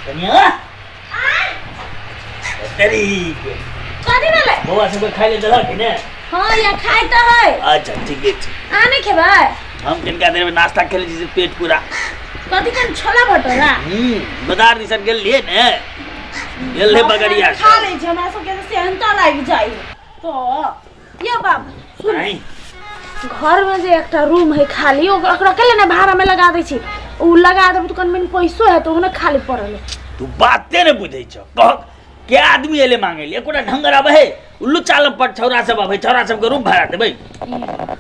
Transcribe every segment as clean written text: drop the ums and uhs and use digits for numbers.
कनिया तेरी के कथी भेलै? बौआ सबके खाइ लए देलक ने? हाँ या खाइ तऽ है। अच्छा ठीके छै। अहाँ नहि खेबै? हम कनिका देर में नाश्ता खेले छी से पेट पूरा। कथी कनि छोला भटोरा? बाजार दिसन गेल रहियै ने, गेल रहे बगड़िया खा लै छै, हमरा सबके तऽ सेहनता लागि जाइ तो ये बाबू सुन। नहीं। घर में जे एकटा रूम है खाली, ओकरा के ने भाड़ा में लगा दै छी। उ लगा देब तऽ कनि मनि पैसो है तो ओने खाली पड़ल है। तू बाते ने बुझै छ, कह के आदमी एले मांगे ले, एकोटा ढंगर आबै है? उल्लू चाल पर छौरा सब आबै, छौरा सबके रूम भाड़ा देबै?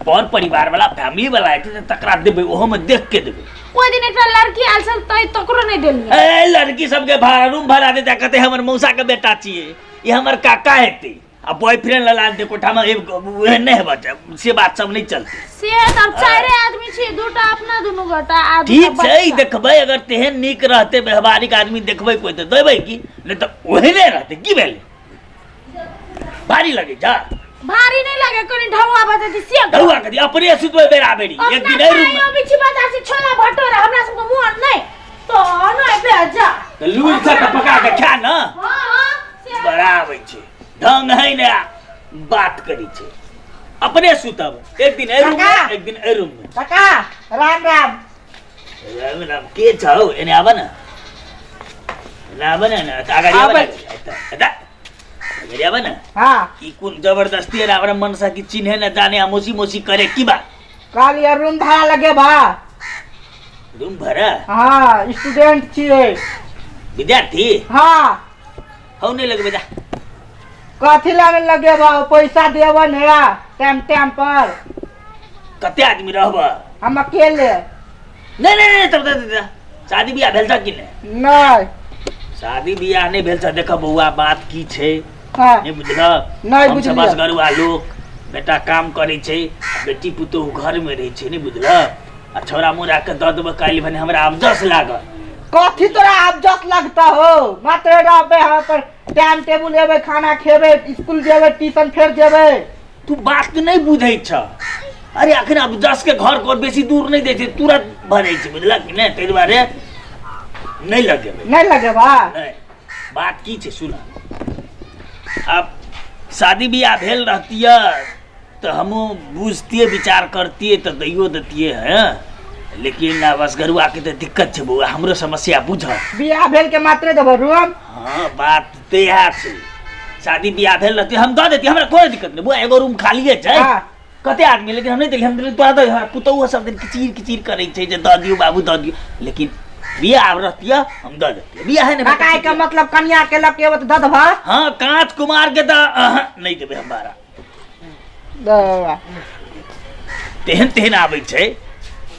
पर परिवार वाला फैमिली वाला हेतै तऽ तकरा देबै, ओहो में देख के देबै। ओहि दिन एकटा लड़की आयल छल तै तकरो नहि देलियै। ए लड़की सबके भाड़ा रूम भाड़ा देतै, कहतै हमर मौसा के बेटा छियै, ई हमर काका हेतै, आ बॉयफ्रेंड लला दे कोठा में एहन नहि हेबा चाही, से बात सब नहि चलतै। से तऽ अब चारि आदमी छी, दूटा अपना दुनू गोटा आ दूटा ठीक छै, बच्चा। देखबै अगर तेहन नीक रहतै व्यवहारिक आदमी देखबै कोइ तऽ देबै की, नहि तऽ ओहने रहतै। की भेलै, भारी लगै जा? भारी नहीं लगे, कनी ढौआ बजै से। ढौआ कथी, अपने सुतबै बेरा बेरी एक दिन एहि रूम में। अबै छी बाजार से छोला भटोरा, हमरा सबके मोन नहीं तो नहीं भेजा। तऽ लूरि से तऽ पका के खा न। हाँ हाँ से बड़ा आबै छै ढंग है ने, बात करै छै। अपने सुतब एक दिन एहि रूम में, काका। एक दिन एहि रूम में। काका राम राम। राम राम। के छौ? एने आब न, एने आब न, एने अगाडि आब न। आबै। एतऽ, एतऽ। अगाडि आब न। हाँ। ई कोन जबरदस्ती है हमरा मनसा की चिन्हे न जाने आ मोसी मोसी करे, की बात? कहलियै रूम भाड़ा लगेबा। रूम भाड़ा? हाँ, स्टूडेंट छियै। विद्यार्थी? हाँ। हौ नहीं लगबे जा। कथी ला नहीं लगेबा? पैसा देबा ने टाइम टाइम पर। कते आदमी रहबा? हम अकेले। नहीं नहीं नहीं, तब तब तब शादी बियाह भेल छ कि नहीं? नहीं। शादी बियाह नहीं भेल छ। देख बौआ बात की छै, हाँ। नहीं बुझलक? नहीं हम सब बुझलियै। असगरुआ लोक, बेटा काम करै छै, बेटी पुतोहु घर में रहै छै, नहीं बुझलक? आ छौड़ा मोड़ा के दऽ देबै काल्हि भने हमरा अफजस लागत। कथी तोरा अफजस लगता हो? मात्र रहबे यहाँ पर, टाइम टेबुल एबै, खाना खेबै, स्कूल जेबै, ट्यूशन फेर जेबै। तू बात नहीं बुझै छ। अरे अखन अफजस के घर पर बेसी दूर नहीं दै छै, तुरंत भरै छै, बुझलक कि नहि? ताहि दुआरे नहीं लगेबै। नहीं लगेबा? नहीं। बात की छै सुन, आब शादी बियाह भेल रहतियै तऽ हमहूँ बुझतियै, विचार करतियै तऽ दैयो देतियै हैं, लेकिन आब असगरुआके तऽ दिक्कत छै बौआ, हमरो समस्या बुझ। बियाह भेल के मात्रे देबो रूम? हाँ बात तऽ इएह छै, शादी बियाह भेल रहतियै हम दऽ देतियै, हमरा कोइ दिक्कत नहि बौआ, एगो रूम खालिए छै। हाँ। कते आदमी, लेकिन हम नहि देलियै, हम देलियै तोरा दऽ, हमरा पुतोहुओ सब दिन किचिर किचिर करै छै जे दऽ दियौ बाबू दऽ दियौ, लेकिन बियाह आब रहतियै हम दऽ देतियै। बियाह है ने काका के मतलब कनिया के लग के एबो तऽ दऽ देबह? हाँ कांच कुमार के तऽ अहाँ नहि देबै हम भाड़ा। देबा। तेहन तेहन आबै छै,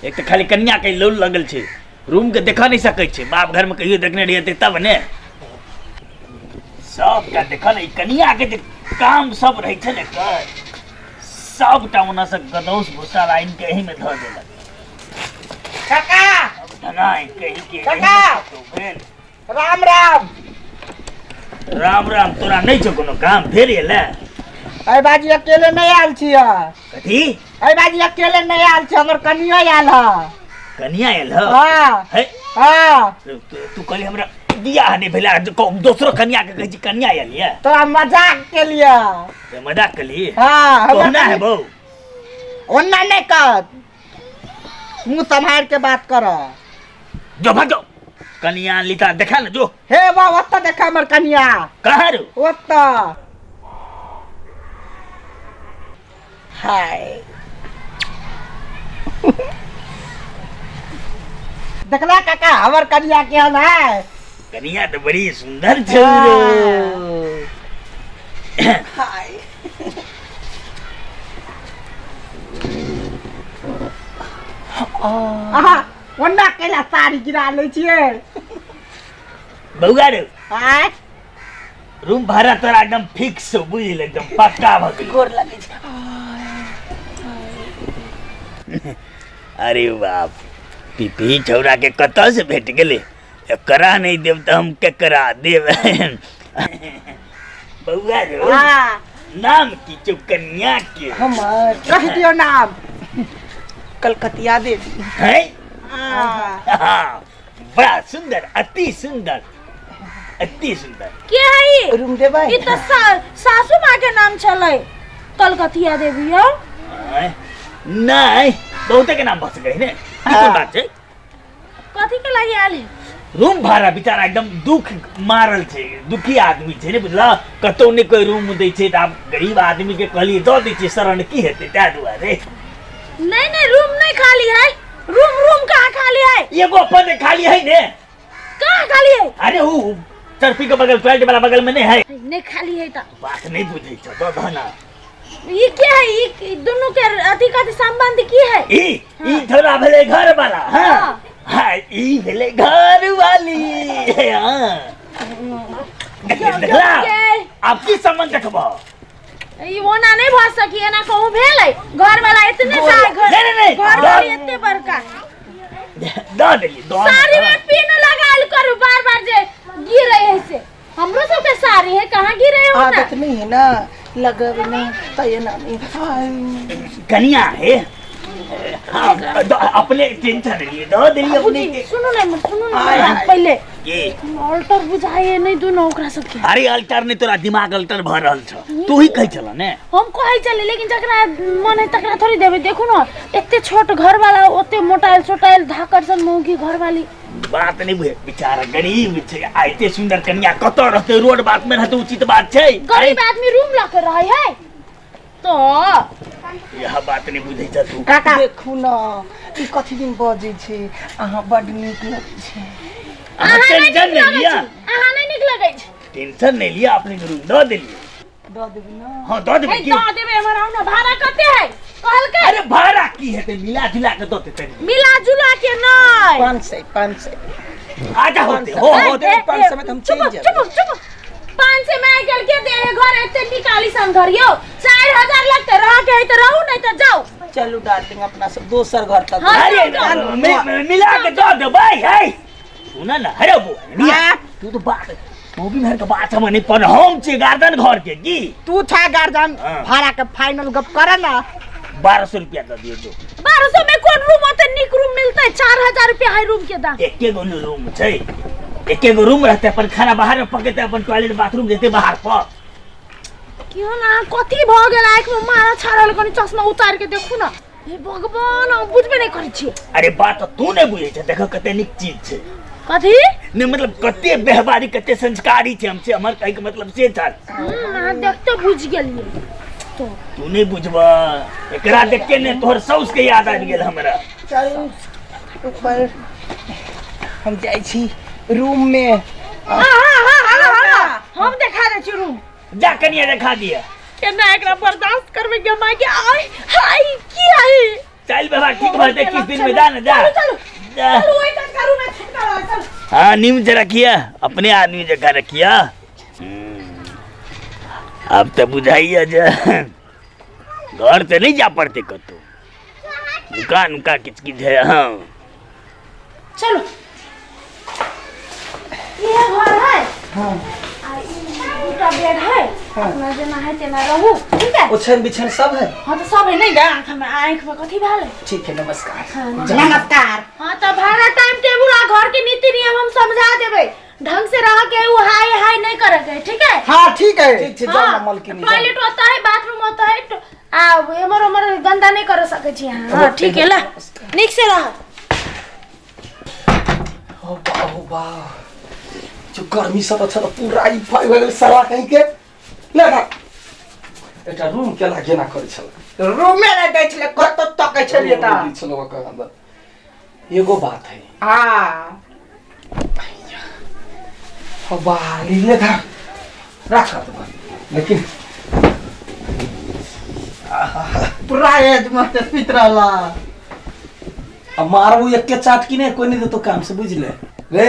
एक तऽ खाली कनिया के लोल लगल छै, रूम के देखऽ नहि सकै छै, बाप घर में कहियो देखने रहियै तब ने सबटा देखऽ ने, ई कनिया के जे काम सब रहै छै ने कर सबटा ओना से गदौस भूसा लाइन के एही में धऽ देलक। काका धनाइ कही के एही में काका! कतौ भेल। राम राम। राम राम। तोरा नहि छौ कोनो काम फेर एलै? अरे बाजी अकेले नहीं आयल छियै। कथी? अरे बाजी अकेले नहीं आयल छियै, हमर कनियो आयल ह। कनिया आयल ह? हाँ। हे? हाँ। तू कहली हमरा बियाह नहि भेलै, दोसरो कनिया के कहै छी कनिया आयल ये। तोरा मजाक के लिए। ते मजाक के लिए? हाँ, हमरा ओना है बौ। ओना नहीं कर, मुंह संभाल के बात कर। जो भाग जो, कनिया लीता देखा न जो। हे बा ओत्ता देखा हमर कनिया। कहाँ रो? ओत्ता। हाय देखला काका हमर कनिया केहन है? कनिया तो बड़ी सुंदर छौ रे। हाय अहाँ ओन्ना कैला साड़ी गिरा लै छियै? बौआ रे। आँय? रूम भाड़ा तोरा एकदम फिक्स छौ, बुझल, एकदम पक्का भऽ गेल। गोर लगै छै। अरे बाप, पीपी छौड़ा के कतऽ से भेट गेलै? एकरा नहि देब तऽ हम केकरा देब? बौआ रे। हाँ। नाम की छौ कन्या के? हमर कहि दियौ नाम। कलकतिया देवी। है? हाँ। हाँ, बड़ा सुंदर, अति सुंदर। एते सुंदर के है ई? रूम देबै ई तऽ सासू माँ के नाम छलै कलकतिया देवी यौ। आँय? नहि, बहुते के नाम भऽ सकै है ने। ई कोन बात छै? कथी के लागि आयल है? रूम भाड़ा। बेचारा एकदम दुख मारल छै, दुखी आदमी छै ने, बुझला? कतौ नहि कोई रूम दै छै, तऽ आब गरीब आदमी के कहलियै दऽ दै छियै शरण, की हेतै, ताहि दुआरे। नहीं नहीं, रूम नहीं खाली है। रूम रूम कहाँ खाली है? एगो अपन खाली है ने। कहाँ खाली है? अरे ऊ चरपी के बगल, टॉयलेट वाला बगल में नहीं है। नहीं खाली है तो बात नहीं बुझै छौ, दऽ दह ना। ई के है? ई ई दुनू के अथी कथी संबंध की है? ई ई थोड़ा भेलै घर वाला। हाँ। हाँ। हाँ, ई भेलै घर वाली। हाँ, देखला? के? आब की संबंध देखबो? ई ओना नहीं भऽ सकी, एना कहूँ भेलै? घर वाला इतने सा घर नहीं, नहीं, नहीं, घर वाली एते बड़का दऽ देली, दऽ। साड़ी में पिन लगायल करू, बार बार जे गिरे है से। हमरो सबके साड़ी है, कहाँ गिरे है? ओना आदत नहीं है ना, लगब नहीं तो ये ना नहीं हाय। कनिया है। हाँ, अपने टेंशन नहीं लिए, दऽ देली अपने के। सुनू ने, सुनू ने। आय, आय। पहिले की? अल्टर बुझाइए नहीं दुनू ओकरा सबके। अरे अल्टर नहीं, तोरा दिमाग अल्टर भऽ रहल छौ। तू ही कहै छल ने। हम कहै छली, लेकिन जकरा मन है तकरा थोड़ी देबै। देखू ने, एते छोट घर वाला, ओते मोटायल सोटायल धाकर सन मौगी घर वाली। बात नहीं बुझे, बेचारा गरीब छै आ एते सुंदर कनिया कतऽ रहतै? रोड बात में रहतै, उचित बात छै? गरीब आदमी रूम लऽ के रहै है तो? यह बात नहीं बुझै छ तू। काका। देखू न, ई कथी दिन बजै छै, अहाँ बड नीक लगै छै। अहाँ अहाँ नहि टेंशन नीक नहीं लगै लिया। छै, अहाँ नहि नीक लगै छै। टेंशन नहीं लिया, अपने के रूम दऽ देलियै। दऽ देबै न? हाँ, दऽ देबै। हे की? दऽ देबै। हमर आउ ने, भाड़ा कते है कहलकै? अरे भाड़ा की हेतै, मिला जुला के दऽ देतै। मिला जुला के नहि। 500, 500। आजा, होते हो होते। ए, 500 में तऽ हम चुप चलि जेबै। चुप चुप। 500 में आइ काल्हि के दे है घर एते निकाली सन घर यौ? 4000 लगतै। रह के है तऽ रहू, नहीं तऽ जाउ। चलू डार्लिंग, अपना सब दोसर घर तक। हाँ। अरे जाउ, मिला के दऽ देबै। है, सुन न, अरे बौआ निया, हाँ। तू तो बात मौगी भर के बात हम नहीं, पर हम छियै गार्डन घर के की। तू छा गार्जियन। हाँ। भाड़ा के फाइनल गप कर ना। 1200 रुपया दऽ दियौ जो। 1200 में कोन रूम ओते नीक रूम मिलतै? 4000 रुपया है रूम के दाम। एके गो ने रूम छै, एके गो रूम रहतै, अपन खाना बाहर में पकेतै, अपन टॉयलेट बाथरूम जेतै बाहर पर। क्यों ना, कथी भऽ गेल आँखि में मारा छाड़ल? कनी चश्मा उतार के देखू ना। हे भगवान, हम बुझबे नहीं करै छी। अरे बात तऽ तू नहि बुझै छै। देखो, कते नीक चीज छै। कथी? नहि, मतलब कते व्यवहारी, कते संस्कारी छै हम से, हमर कहैके मतलब से छल। अहाँ देखते बुझि गेलियै तो। तू नहि बुझबह, एकरा देख के ने तोहर साउस के याद आबि गेल हमरा। चलू ऊपर, हम जाइ छी रूम में। हाँ हाँ हाँ हाँ हाँ, हम देखा दै छी रूम। जा कनिया, देखा दिया। केना एकरा बर्दाश्त करबै गे माय के? आय हाय, की आई? चल व्यवहार ठीक भऽ जेतै किछु दिन में। जा ने, जा। चलू चलू। जा। चलू, ओहि कात रूम में छुटका वाला, चलू। हाँ, नीम से रखिया, अपने आदमी जगह रखिया। अब तो बुझाइया जे घर से नहीं जा पड़ते कतौ, दुकान उकान किच किच है। हाँ। चलो, ये घर है। हाँ। आ ई दूटा बेड है। अपना जेना है तेना रहू, ठीक है? ओछैन बिछैन सब है? हाँ, तो सब है। नहीं गा, आँख में आँख में कथी भेल है? ठीक है, नमस्कार। हाँ। नमस्कार। हाँ, तो भाड़ा, टाइम टेबुल आ घर के नीति नियम हम समझा देबै। ढंग से रह के, वो हाय हाय नहीं करे के, ठीक है? हाँ, ठीक है। ठीक छै, जाउ ना मलकिनी, जाउ। टॉयलेट होता है, बाथरूम होता है, आ एमर ओमर गंदा नहीं कर सके छी अहाँ। हाँ, ठीक है, ला नीक से रह। ओ बाह, ओ बाह, जो गर्मी सब अच्छा पूरा ई फाइ भऽ गेल साला कहीं के। ले ना, एकटा रूम के लागे ना करै छल। रूमे नहि दै छलै, कतौ तकै छलियै तऽ दै छल ओकर अंदर। एगो बात है। हाँ। ओ बाह, ले था, राख तो, लेकिन पूरा एज मस्त सुति रहला। अब मारबू एके चाट की नहीं, कोई नहीं देतो काम से, बुझले रे?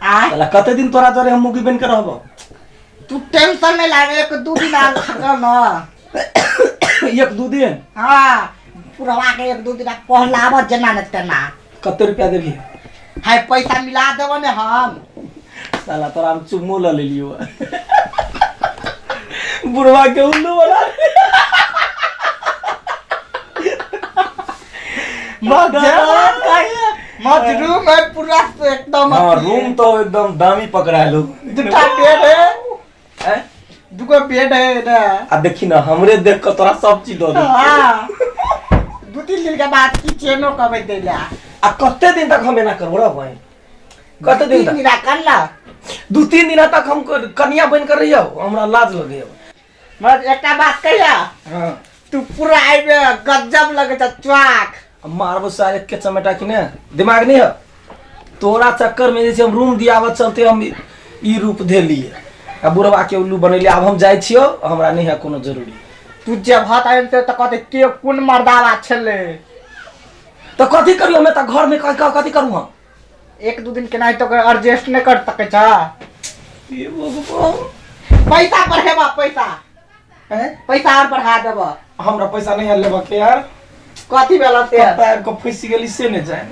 आ साला कते दिन तोरा जरे हम मुगी बन के रहबो? तू टेंशन नहीं लागे, एक दू दिन आल थकल ना। एक दू दिन? हाँ, पुरवा के एक दू दिन पहलावत जेना ने तेना। कते रुपया देबही? है, पैसा मिला देबो ने हम। साला तोरा हम चुम्मो ल लेलियो, बुढ़वा के उल्लू वाला। भगवान काहे मत रूम है पूरा एकदम। हाँ रूम तो एकदम दामी पकड़ायलो। दूटा बेड है। हैं? दुगो बेड है ना। आ देखी ना हमरे देख के तोरा सब चीज दऽ दे। हाँ 2-3 दिन के बाद किचनो कबै देला। आ कते दिन तक हम एना करबो रे भाई? कते दिन तक? 3 दिन कर ला। 2-3 दिन तक हम कनिया बन कर रहियो, हमरा लाज लगे। मगर एकटा बात कहिया? हाँ। तू पूरा आइबे गजब लगे छ च्वाक। मारबो सारे के चमेटा कि ने दिमाग नहीं है तोरा चक्कर में। जैसे हम रूम दियावत चलते हम ई रूप धेलिए आ बुढ़वा के उल्लू बनेलिए। आब हम जाइ छियो, हमरा नहीं है कोनो जरूरी। तू जब हाथ आयल त कहते के कोन मर्दावा छले। तो कथी करियो हमे? त घर में कथी करू हम? 1-2 दिन केनाहि तो एडजस्ट नहीं कर सके छ। हे भगवान। पैसा बढ़ेबा पैसा। हैं? पैसा और बढ़ा देबा। हमरा पैसा नहीं है लेबा के यार। कथी भेल से? पैर को फंसी गेली से ने जाए।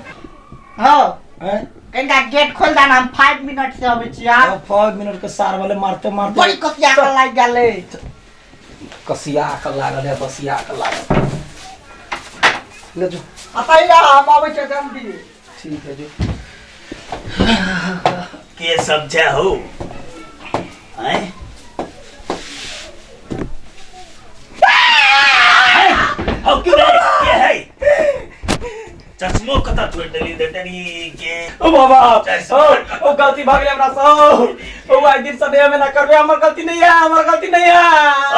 हाँ। हैं? कनिका गेट खोल दाना, हम 5 मिनट से अबै छी यार। 5 मिनट के सार वाले मारते मारते बड़ी कसिया के लागि गेलै। कसिया के लागल है, बसिया के लागल। ले जो। अतैया हम अबै छी जल्दी। ठीक है जो। के सब छै हो? हैं? हो क्यों रे? के है? चश्मो कतऽ छोड़ि देली देतनी के? ओ बाबा, ओ गलती भऽ गेलै हमरा सँ। ओ आइ दिन से नहीं ना करबे, हमर गलती नहीं है, हमर गलती नहीं है।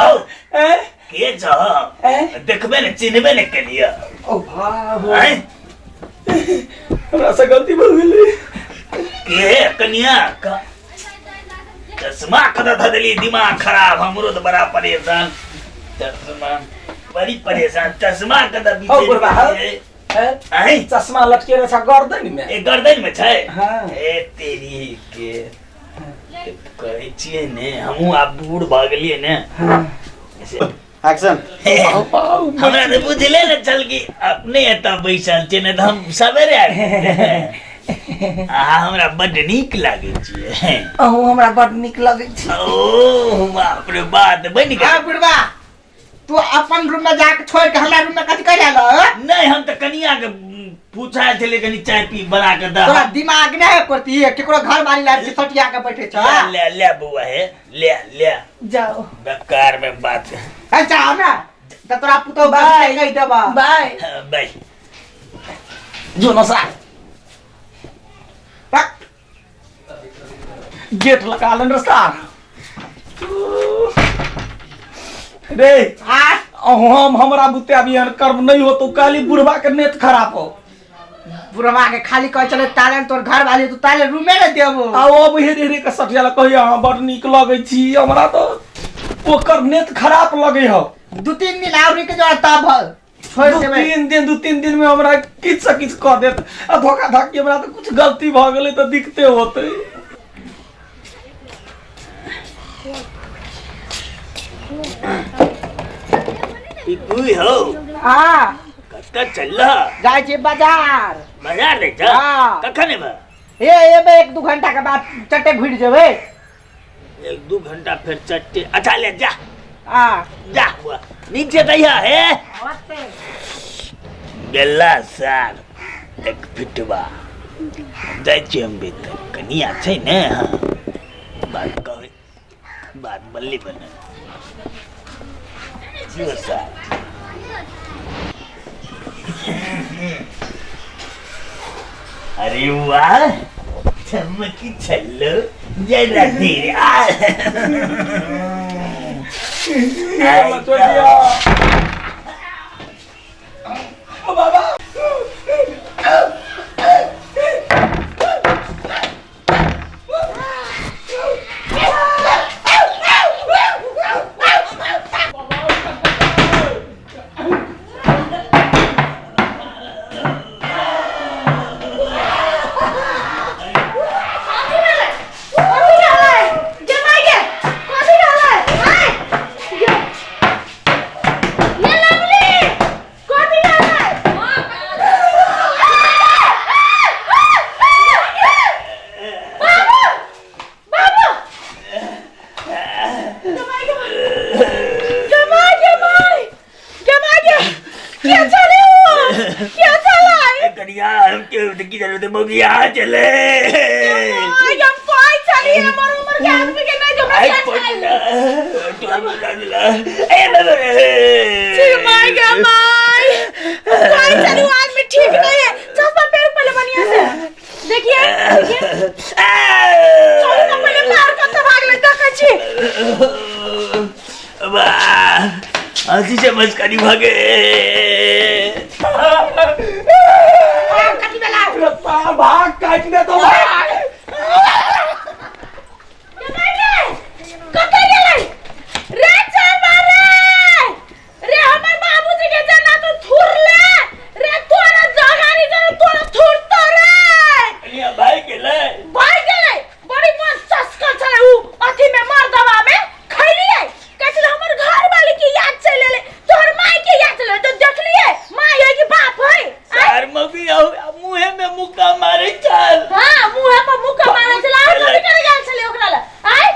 ओ हैं? के छह? हैं? देखबे ने चिन्हबे ने केलिए। ओ भाव। हैं? हमरा से गलती भऽ गेलै। के कनिया का चश्मा कतऽ धऽ देली? दिमाग खराब हमरो तऽ बड़ा परेशान। चश्मा बड़ी परेशान। चश्मा कतऽ ओ बुढ़बा, हौ। बिसरि हैं? हैं? चश्मा लटकेने छ गर्दन में। ए गर्दन में छै? हाँ। ए तेरी के कहै छियै ने हमहूँ आब बूढ़ भऽ गेलियै ने। एक्शन। हमरा तऽ बुझले ने छल कि अपने एतऽ बैसल छियै, नहि तऽ हम सवेरे आबि जैतियै। अहाँ हमरा बड्ड नीक लागै छियै। अहूँ हमरा बड्ड नीक लगै छी। ओ बाप रे बात बनि हाँ गेल। बुढ़बा तू अपन रूम में जाके छोड़ के हमरा रूम में कथी कर आयल हँ? नहीं हम तऽ कनिया के पूछा छलै कनि चाय पी बना के दऽ। तोरा दिमाग नहीं है करती है केकरो घर वाली लाइफ के सटिया के बैठे छ। ले ले बउआ हे ले ले जाओ। बेकार में बात। अच्छा हमरा त तोरा पुतोह बाय। बाय कहि देबा। बाय। बाय। जो नशा तक गेट लगा लेन रे सार रे। आ हम हमरा बुते अभी एहन कर्म नहीं हो तो काली बुढ़वा के नेत खराब हो। बुढ़वा के खाली कहे चले ताले तोर घर वाली तू ताले रूमे ने देबो। आ अब हेरे हेरे के सटिया ला कहिया अहाँ बड़ नीक लगै छी हमरा तो ओकर नेत खराब लगे हो। 2-3 दिन और रुक जा तब छोड़ देबै। 2-3 दिन में हमरा किछ से किछ कह देत आ धोखा धाकी हमरा तो कुछ गलती भ गेलै त दिक्कते होतै। तू हो हां कतऽ चलला? जाइ छी बाजार। बाजार ले जा? हाँ। कखन एबै? हे एबै 1-2 घंटा के बाद चट्टे घुरि जेबै। 1-2 घंटा फिर चट्टे। अच्छा ले जा। हां जा हुआ नीक से दैया हे गेला सार एक फिटवा जाइ छी हम भीतर। कनिया छै ने। हाँ बात कहै बात बल्ली बने जियो सार। अरे वाह चमकी छल्लो जरा धीरे आ। ओ बाबा तऽ मौगिया चले। आई हम कोई चली हमर उम्र के आदमी के नहीं जो आई बच्चा पटना तोर बुला दिला ए बाबा रे। छी माय गे माय, कोई चली वो आदमी ठीक नहीं है। चश्मा पहन पहले बढ़िया से देखिए देखिए। चलू ना पहले बाहर कतऽ भागलै देखै छी। वाह हंसी से मस्करी भागे। कथी भेला? भाग काटि दे तो भाग। गे माय गे, कतऽ गेलै रे चरवा रे? रे हमर बाबूजी के जना तू थुरले रे, तोरा जगारी जना तोरा थुरतो रे। कनिया भाई गेलै। भाग गेलै। बड़ी मन चस्कल छलै उ अथी में मर्दवा में खैलिए कहै छलै हमर घर वाली के याद चलि एलै, तोहर माय के याद चलि एलै। तऽ देखलिए माय है कि बाप है? सार मौगी आओ मुँहे में मुक्का मारे चल। हाँ मुँहे पर मुक्का मारै छलै। आर कथी करे गेल छलै ओकरा लए? आँय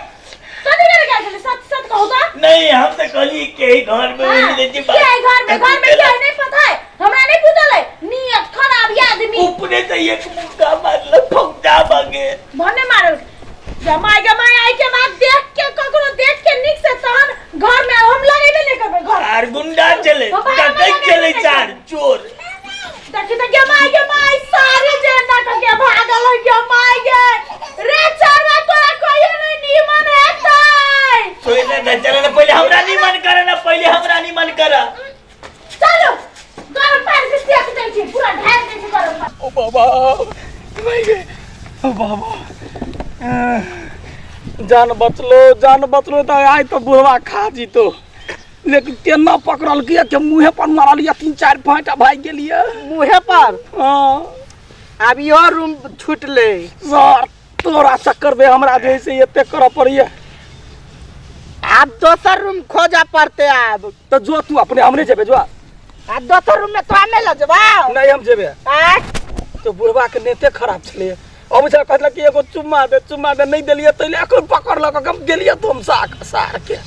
कथी करे गेल छलै? सच सच कहू तऽ। नहीं हम तो कहलिए के घर में हाँ, मिले जी। के घर में? घर में के नहीं पता है, हमरा नहीं बुझल है। नियत खराब आदमी। ऊपरे से एक मुक्का मारल फौजा भागे। भने मारल जमाय गमाय। आई के बाद देख के ककरो देख के निक से तहन घर में हम लगेबे नहीं करबै घर। आर गुंडा चले बाबा, डकैत हमरा चले नहीं चार चोर। देखी तऽ गमाय गमाय सारे जे नाटक के भागल है गमाय गे। रे चरवा तोरा कहियो नहीं नीमन हेतै। सोए ना चले ना पहले हमरा नहीं मन करे ना पहले हमरा नहीं मन करा। चलो गरम पानी से सेक दै छी, पूरा ढारि दै छी गरम पानी। ओ बाबा भाई गे, ओ बाबा जान बचलो जान बचलो। तऽ आइ तऽ बुढ़वा खा जीतो, लेकिन तेना पकड़ल कि के मुँहे पर मारल या 3-4 फाँटा भागि गेलियै मुँहे पर। हाँ आब इहो रूम छूटले। सर तोरा चक्कर में हमरा जे से एते करऽ पड़ैया। आब दोसर रूम खोजऽ पड़ते आब। तऽ जो तू अपने, हम नहि जेबै जो। आ दोसर रूम में तोरा नहीं लऽ जेबौ? नहीं हम जेबै। आँय? तो बुढ़वा के नेते खराब छलै। अब छलै कहलक कि एगो चुम्मा दे चुम्मा दे, नहीं देलियै तै लए एखन पकड़लक, हम गेलियै तो हम साक सार के।